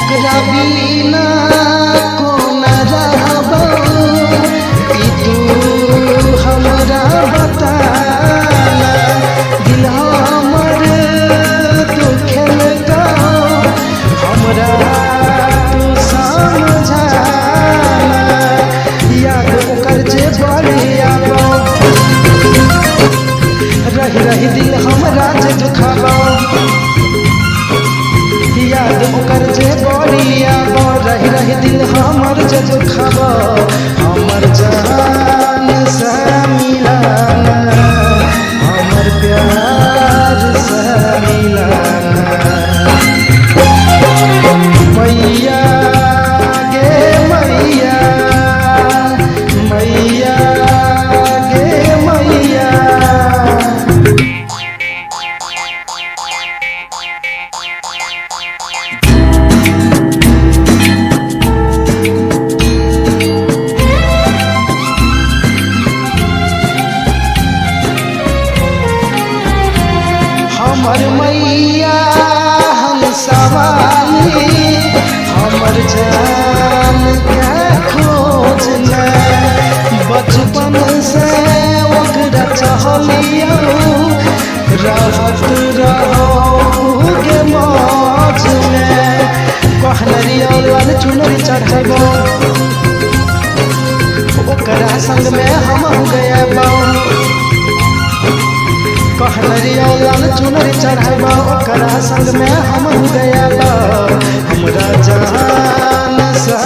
ओकरा बिना कोना रहबो, ई तू हमरा बताना। दिल हमर दुखेल का हमरा तू समझाना। याद ओकर जे बड़ी आबो, रही रही दिल हमरा जे दुखाबो। याद ओकर जे बड़ी आबो, रही रही दिल हमर जे दुखाबो। हमर जान से मिलाना, हमर प्यार से मिलाना। मैया गे मैया, मैया गे मैया। हमर मैया हम सवाली, हमर जान के खोजना। बचपन से ओकरा चहलियौ, रहत रहो गे मौज में। कहनरिया लाल चुनरी चढ़बो, ओकरा संग में हम गया। कहनरिया लाल चुनरी चढ़बो, ओकरा संग में हम गया। हमरा जान से